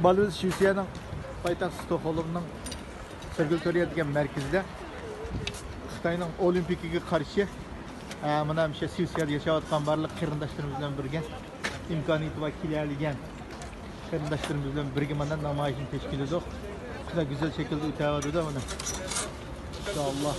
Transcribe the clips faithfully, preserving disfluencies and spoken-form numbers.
بالىلىرىمىز شىۋېتسىيەنىڭ پايتەخت ستوكھولمنىڭ سېرگېل تورگېت دېگەن مەركىزىدە خىتاينىڭ ئولىمپىكىگە قارشى، ئە، مانا مۇشۇ شىۋېتسىيەدە ياشاۋاتقان بارلىق قېرىنداشلىرىمىز بىلەن بىرگە ئىمكانىيىتى بار كېلەلىگەن قېرىنداشلىرىمىز بىلەن بىرگە مانا نامايىشنى تەشكىللىدۇق. شۇنداق گۈزەل شەكىلدە ئۆتۈۋاتىدۇ مانا. ئىنشائاللا.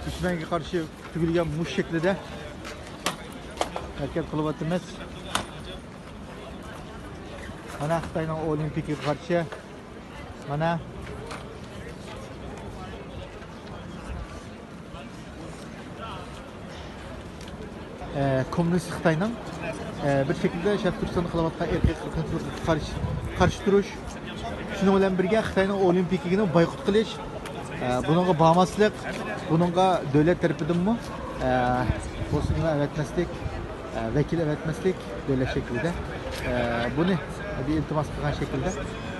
دۈشمەنگە قارشى تۈگۈلگەن مۇشت شەكلىدە ھەرىكەت قىلىۋاتىمىز. مانا خىتاينىڭ ئولىمپىكىگە قارشى. مانا. ئە، كوممۇنىست خىتاينىڭ، ئە، بىر شەكىلدە شەرقىي تۈركىستاندا قىلىۋاتقان ئىرقىي قىرغىنچىلىققا قارشى، قارشى تۇرۇش، شۇنىڭ بىلەن بىرگە خىتاينىڭ ئولىمپىكىنى بايقۇت قىلىش، ئە، بۇنىڭغا بارماسلىق، بۇنىڭغا دۆلەت تەرىپىدىنمۇ، ئە، بولسىمۇ ئەۋەتمەسلىك، ئە، ۋەكىل ئەۋەتمەسلىك، دۆلەت شەكلىدە، ئە، بۇنى بىر ئىلتىماس قىلغان شەكىلدە،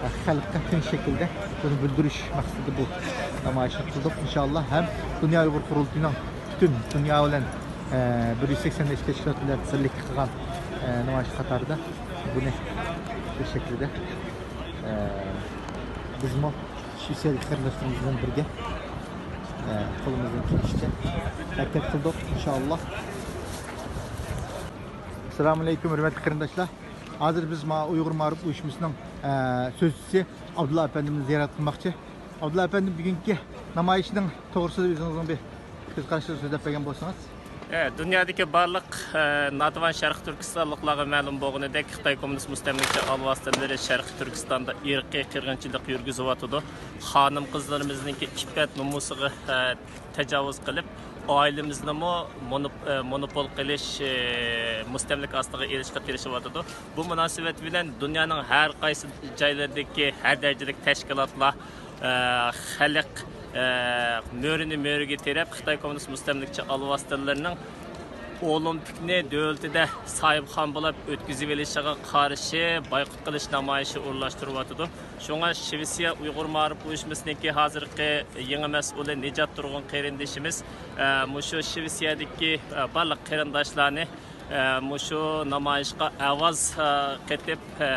ئە، خەلققە تونۇش شەكلىدە بۇنى بىلدۈرۈش مەقسىتىدە بۇ نامايىشنى قىلدۇق. ئىنشائاللا ھەم دۇنيا ئۇيغۇر قۇرۇلتىيىنىڭ پۈتۈن دۇنيا بىلەن، ئە، بىر يۈز سەكسەن بەش تەشكىلات بىلەن بىرلىكتە قىلغان، ئە، نامايىش قاتارىدا بۇنى بىر شەكلىدە، ئە، بىزمۇ شىۋېتسىيەدىكى قېرىنداشلىرىمىز بىلەن بىرگە، ئە، قولىمىزدىن كېلىشىچە ھەرىكەت قىلدۇق، ئىنشائاللا. ئەسسالامۇئەلەيكۇم، ھۆرمەتلىك قېرىنداشلار. ھازىر بىز ما ئۇيغۇر مائارىپ ئۇيۇشمىسىنىڭ، ئە، سۆزچىسى ئابدۇللا ئەپەندىمنى زىيارەت قىلماقچى. ئابدۇللا ئەپەندىم، بۈگۈنكى نامايىشنىڭ توغرىسىدا ئۆزىڭىزنىڭ بىر كۆز قارىشىڭىزنى سۆزلەپ بەرگەن بولسىڭىز. ئە، دۇنيادىكى بارلىق، ئە، ناتىۋان شەرقىي تۈركىستانلىقلارغا مەلۇم بولغىنىدەك، خىتاي كوممۇنىست مۇستەملىكىچى ئالۋاستىلىرى شەرقىي تۈركىستاندا ئىرقىي قىرغىنچىلىق يۈرگۈزۈۋاتىدۇ. خانىم-قىزلىرىمىزنىڭكى ئىپپەت-نومۇسىغا، ئە، تاجاۋۇز قىلىپ، ئائىلىمىزنىمۇ مونوپ-، ئە، مونوپول قىلىش، ئە، مۇستەملىكە ئاستىغا ئېلىشقا تىرىشىۋاتىدۇ. بۇ مۇناسىۋەت بىلەن دۇنيانىڭ ھەر قايسى جايلىرىدىكى ھەر دەرىجىلىك تەشكىلاتلار، ئە، خەلق، ئە، مۈرىنى مۈرىگە تىرەپ، خىتاي كوممۇنىست مۇستەملىكىچى ئالۋاستىلىرىنىڭ ئولىمپىكنى دۆلىتىدە ساھىبخان بولۇپ ئۆتكۈزۈۋېلىشىغا قارشى بايقۇت قىلىش نامايىشى ئورۇنلاشتۇرۇۋاتىدۇ. شۇڭا شىۋېتسىيە ئۇيغۇر مائارىپ ئۇيۇشمىسىنىڭكى ھازىرقى يېڭى مەسئۇلى نىجات تۇرغۇن قېرىندىشىمىز، ئە، مۇشۇ شىۋېتسىيەدىكى، ئە، بارلىق قېرىنداشلارنى، ئە، مۇشۇ نامايىشقا ئاۋاز، ئە، قېتىپ، ئە،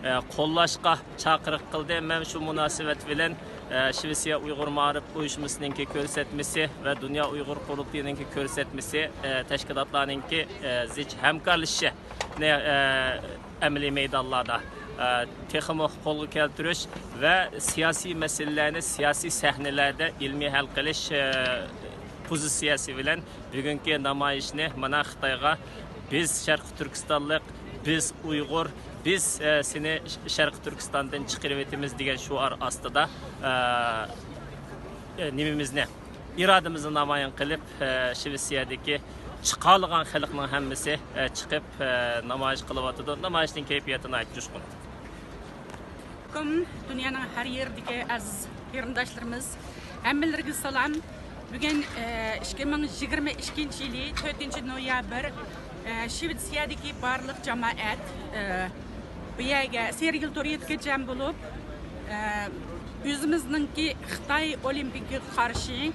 ئە، قوللاشقا چاقىرىق قىلدى. مەن شۇ مۇناسىۋەت بىلەن، ئە، شىۋېتسىيە ئۇيغۇر مائارىپ ئۇيۇشمىسىنىڭكى كۆرسەتمىسى ۋە دۇنيا ئۇيغۇر قۇرۇلتىيىنىڭكى كۆرسەتمىسى، ئە، تەشكىلاتلارنىڭكى، ئە، زىچ ھەمكارلىشىشىنى، ئە، ئەمەلىي مەيدانلاردا، ئە، تېخىمۇ قولغا كەلتۈرۈش ۋە سىياسىي مەسىلىلەرنى سىياسىي سەھنىلەردە ئىلمىي ھەل قىلىش، ئە، پوزىتسىيەسى بىلەن بۈگۈنكى نامايىشنى مانا خىتايغا «بىز شەرقىي تۈركىستانلىق، بىز ئۇيغۇر، بىز، ئە، سېنى ش-، شەرقىي تۈركىستاندىن چىقىرىۋېتىمىز» دېگەن شوئار ئاستىدا، ئە، ئە، نېمىمىزنى، ئىرادىمىزنى نامايان قىلىپ، ئە، شىۋېتسىيەدىكى چىقالىغان خەلقنىڭ ھەممىسى، ئە، چىقىپ، ئە، نامايىش قىلىۋاتىدۇ. نامايىشنىڭ كەيپىياتى ناھايىتى جۇشقۇن. ئەلەيكۇم، دۇنيانىڭ ھەر يېرىدىكى ئەزىز قېرىنداشلىرىمىز، ھەممىلىرىگە سالام. بۈگۈن، ئە، ئىككى مىڭ يىگىرمە ئىككىنچى يىلى تۆتىنچى نويابىر، ئە، شىۋېتسىيەدىكى بارلىق جامائەت، ئە، بۇ يەرگە سېرگېل تورگېتكە جەم بولۇپ، ئە، ئۆزىمىزنىڭكى خىتاي ئولىمپىكىغا قارشى،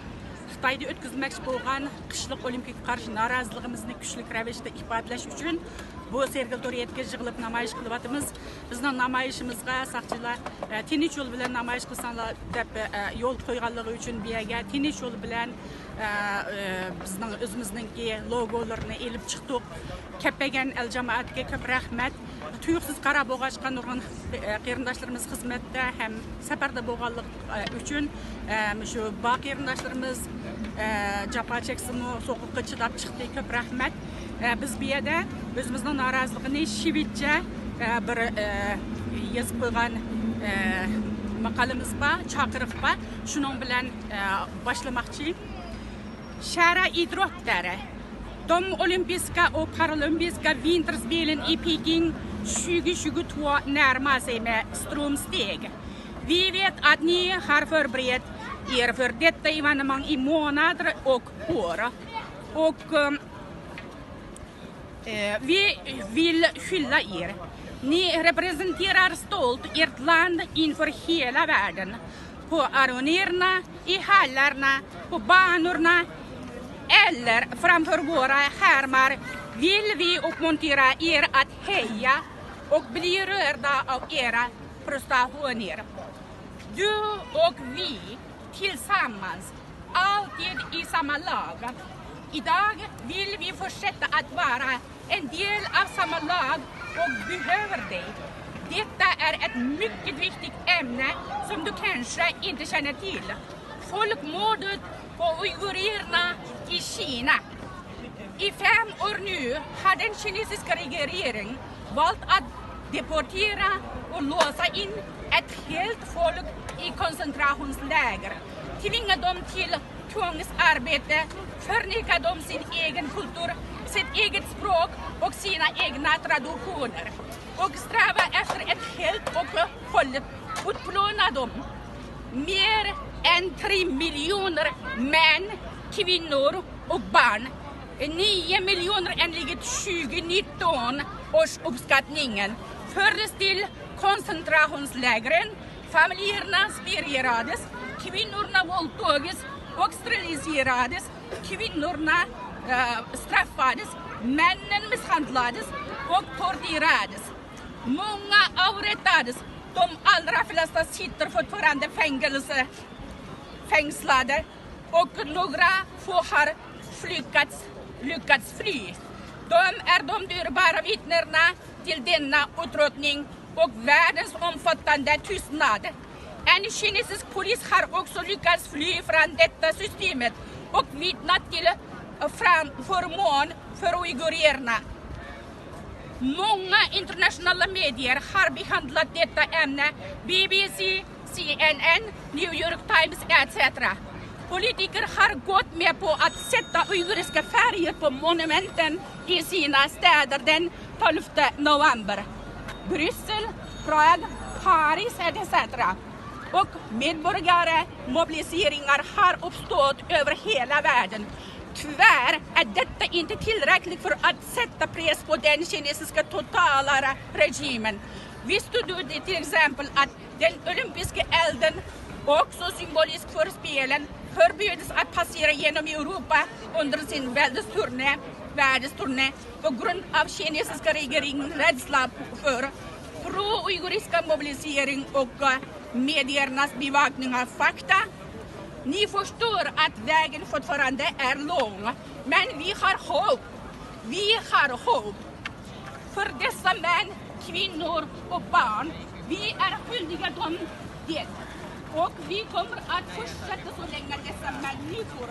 خىتايدا ئۆتكۈزمەكچى بولغان قىشلىق ئولىمپىكىغا قارشى نارازىلىقىمىزنى كۈچلۈك رەۋىشتە ئىپادىلەش ئۈچۈن بۇ سېرگېل تورگېتكە يىغىلىپ نامايىش قىلىۋاتىمىز. بىزنىڭ نامايىشىمىزغا ساقچىلار، ئە، تىنچ يول بىلەن نامايىش قىلساڭلار دەپ، ئە، يول قويغانلىقى ئۈچۈن بۇ يەرگە تىنچ يول بىلەن، ئە، ئە، بىزنىڭ ئۆزىمىزنىڭكى لوگولىرىنى ئېلىپ چىقتۇق. كەپ بەرگەن ئەل جامائەتكە كۆپ رەھمەت. تۇيۇقسىز قارا بولغاچقا نۇرغۇن، ئە، قېرىنداشلىرىمىز خىزمەتتە ھەم سەپەردە بولغانلىق ئۈچۈن، ئە، مۇشۇ بار قېرىنداشلىرىمىز، ئە، جاپا چەكسىمۇ، سوغۇققا چىداپ چىقتى. كۆپ رەھمەت. ئە، بىز بۇ يەردە ئۆزىمىزنىڭ نارازىلىقىنى شىۋېتچە، ئە، بىر، ئە، يېزىپ قويغان، ئە، ماقالىمىز بار، چاقىرىق بار. شۇنىڭ بىلەن، ئە، باشلىماقچى. Kära idrottare! De olympiska och paralympiska vinterspelen i Peking tjugo tjugotvå närmar sig med stormsteg. Vi vet att ni har förberett er för detta evenemang i månader och år. Och, eh, vi vill hylla er. Ni representerar stolt ert land inför hela världen. På arenorna, i hallarna, på banorna, Eller framför våra skärmar vill vi uppmuntra er att heja och bli rörda av era prestationer. Du och vi tillsammans, alltid i samma lag. Idag vill vi fortsätta att vara en del av samma lag och behöver dig. Detta är ett mycket viktigt ämne som du kanske inte känner till. Folkmordet på uigurerna i Kina. I fem år nu har den kinesiska regering valt att deportera och låsa in ett helt folk i koncentrationsläger, tvinga dem till tvångsarbete, förneka dem sin egen kultur, sitt eget språk och sina egna traditioner och sträva efter ett helt och hållet utplåna dem. Mer än tre miljoner män, kvinnor och barn, nio miljoner enligt tjugonitton års uppskattningen, fördes till koncentrationslägren, familjerna spärrades, kvinnorna våldtogs och steriliserades, kvinnorna eh, straffades, männen misshandlades och torterades. Många avrättades. De allra flesta sitter fortfarande fängelse, fängslade och några få har lyckats, lyckats fly. De är de dyrbara vittnena till denna utrotning och världens omfattande tystnad. En kinesisk polis har också lyckats fly från detta systemet och vittnat till fram, förmån för uigurerna. Många internationella medier har behandlat detta ämne, B B C, C N N, New York Times, et cetera. Politiker har gått med på att sätta uiguriska färger på monumenten i sina städer den tolfte november. Bryssel, Prag, Paris, et cetera. Och medborgarmobiliseringar har uppstått över hela världen. Tyvärr är detta inte tillräckligt för att sätta press på den kinesiska totala regimen. Visste du det till exempel att den olympiska elden, också symbolisk för spelen, förbjöds att passera genom Europa under sin världsturné, världsturné på grund av kinesiska regeringens rädsla för pro-uiguriska mobilisering och eh, mediernas bevakning av fakta. Ni förstår att vägen fortfarande är lång, men vi har hopp. Vi har hopp. För dessa män, kvinnor och barn, vi är skyldiga dem det. Och vi kommer att fortsätta så länge dessa människor,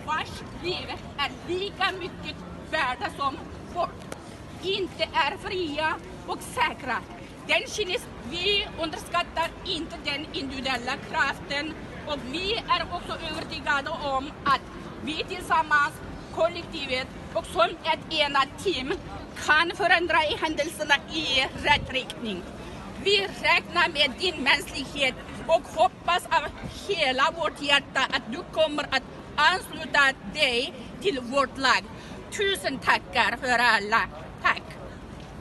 vars liv är lika mycket värda som vårt, inte är fria och säkra. Den kines, vi underskattar inte den individuella kraften och vi är också övertygade om att vi tillsammans, kollektivet och som ett enat team kan förändra händelserna i rätt riktning. Vi räknar med din mänsklighet och hoppas av hela vårt hjärta att du kommer att ansluta dig till vårt lag. Tusen tackar för alla. Tack!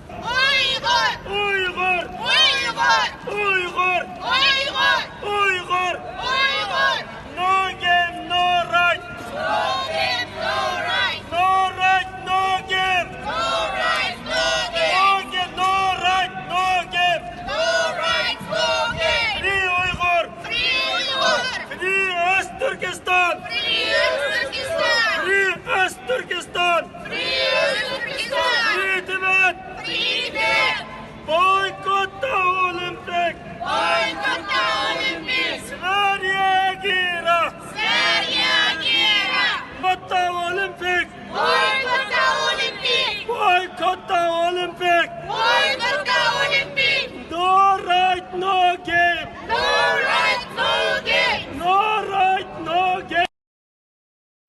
Uyghur! Uyghur! Uyghur! Uyghur! Uyghur! Uyghur! Uyghur! No game, no right! No game, no right! No right, no game! No right, no game! No game, no right, no game! No right, no game! Free Uyghur! Free Uyghur! Free Öztürkistan! Free Öztürkistan! Free Öztürkistan! Free Öztürkistan! Free Tibet! Free Tibet! Boycott the Olympic! Boycott the Olympics! Sverige agerar! Sverige agerar! Boycott the Olympic! Boycott the Olympic! Boycott the Olympic! Boycott the Olympic! No right, no game! No right, no game! No right, no game!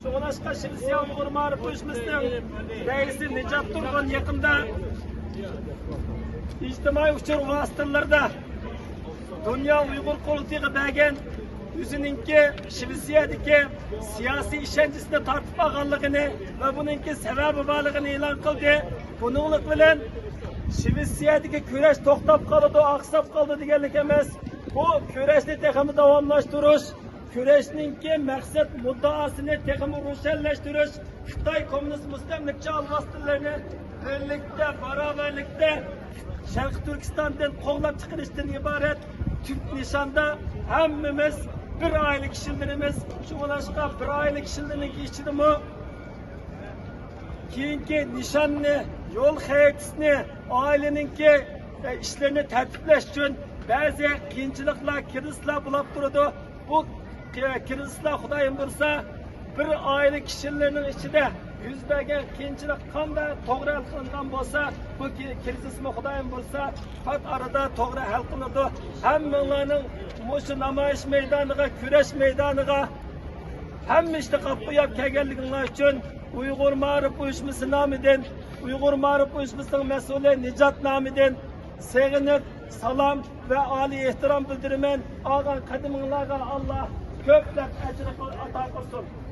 شۇڭلاشقا شىۋېتسىيە ئۇيغۇر مائارىپ ئۇيۇشمىسىنىڭ رەئىسى نىجات تۇرغۇن يېقىندا ئىجتىمائىي ئۇچۇر ۋاسىتىلىرىدا دۇنيا ئۇيغۇر قۇرۇلتىيىغا بەرگەن ئۆزىنىڭكى شىۋېتسىيەدىكى سىياسىي ئىشەنچىسىنى تارتىپ ئالغانلىقىنى ۋە بۇنىڭكى سەۋەبى بارلىقىنى ئېلان قىلدى. بۇنىڭلىق بىلەن شىۋېتسىيەدىكى كۈرەش توختاپ قالىدۇ، ئاقساپ قالىدۇ دېگەنلىك ئەمەس. بۇ كۈرەشنى تېخىمۇ داۋاملاشتۇرۇش، كۈرەشنىڭكى مەقسەت مۇددىئاسىنى تېخىمۇ روشەنلەشتۈرۈش، خىتاي كوممۇنىست مۇستەملىكىچى ئالۋاستىلىرىنى بىرلىكتە، باراۋەرلىكتە شەرقىي تۈركىستاندىن قوغلاپ چىقىرىشتىن ئىبارەت تۈپ نىشاندا ھەممىمىز بىر ئائىلە كىشىلىرىمىز. شۇڭلاشقا بىر ئائىلە كىشىلىرىنىڭ ئىچىدىمۇ كېيىنكى نىشاننى، يول خەرىتىسىنى، ئائىلىنىڭكى، ئە، ئىشلىرىنى تەرتىپلەش ئۈچۈن بەزى قىيىنچىلىقلار، كىرىزىسلار بولۇپ تۇرىدۇ. بۇ، ئە، كىرىزىسلار خۇدايىم بۇيرۇسا، بىر ئائىلە كىشىلىرىنىڭ ئىچىدە يۈز بەرگەن قىيىنچىلىق قانداق توغرا ھەل قىلىنغان بولسا، بۇ كى-، كىرىزىسمۇ خۇدايىم بۇيرۇسا پات ئارىدا توغرا ھەل قىلىنىدۇ. ھەممىڭلارنىڭ مۇشۇ نامايىش مەيدانىغا، كۈرەش مەيدانىغا ھەممە ئىشنى قاپقۇياپ كەلگەنلىكىڭلار ئۈچۈن ئۇيغۇر مائارىپ ئۇيۇشمىسى نامىدىن، ئۇيغۇر مائارىپ ئۇيۇشمىسىنىڭ مەسئۇلى نىجات نامىدىن سېغىنىپ، سالام ۋە ئالىي ئېھتىرام بىلدۈرىمەن. ئالغان قەدىمىڭلارغا ئاللا كۆپلەپ ئەجىر ئاتا قىلسۇن.